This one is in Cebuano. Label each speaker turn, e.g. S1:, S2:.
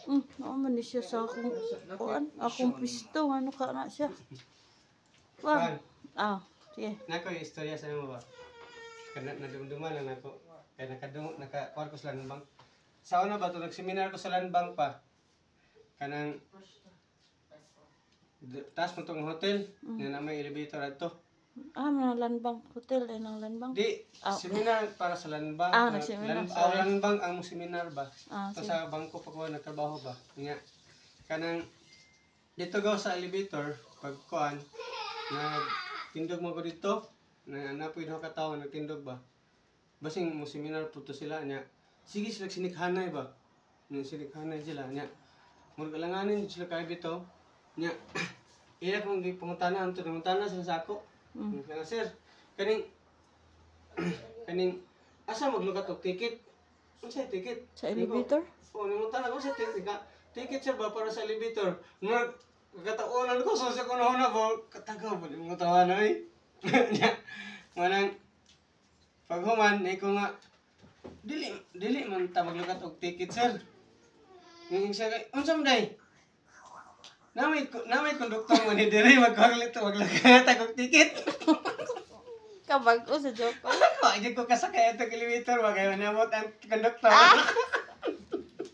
S1: Naa man ni siya sa akong kuan, akong pisto, ano ka na siya. Wah.
S2: Kuan,
S1: Ah, sige.
S2: Nako yung istorya sa imo ba? Kana nadumduman lang nako. Kaya nakadung naka kuan ko sa Land Bank. Sa una ba to, nag-seminar ko sa Land Bank pa. Kanang taas mo tong hotel, na na may elevator adto.
S1: Ah, mga Land Bank Hotel ay ng Land Bank.
S2: Di, seminar para sa Land Bank.
S1: Ah, nag-seminar,
S2: Land,
S1: sorry.
S2: ah, Land Bank ang seminar ba?
S1: Ah,
S2: To
S1: sige.
S2: Sa bangko pa ko nagtrabaho ba. Nga kanang dito gaw sa elevator pag kuan, nagtindog mo ko dito na napoy duha ka tawo nagtindog ba. Basing mo seminar po to sila nya. Sige sila sinikhanay ba. Nya sinikhanay sila nya. Murag alanganin jud sila kay bitaw. Nya ila kong gipangutana anto, nangutana sila sa ako. Kaya, "Sir, kaning kaning asa maglukat og ticket?" "Unsa ticket?"
S1: Sa elevator?
S2: Oh, nangutana ko sa ticket ka. "Ticket, sir, ba para sa elevator?" Murag kataonan ko sa ko na ba katagaw ba yung mga tawanan eh. Nya, manang paghuman ni ko nga, "Dili dili man ta maglukat og ticket, sir." Yung siya kay, "Unsa man day? Namay konduktor mo ni diri magkuha to maglukat og ticket."
S1: Kabag-o sa joke.
S2: Ako, di ko kasakay ato elevator ba kay manamot ang konduktor.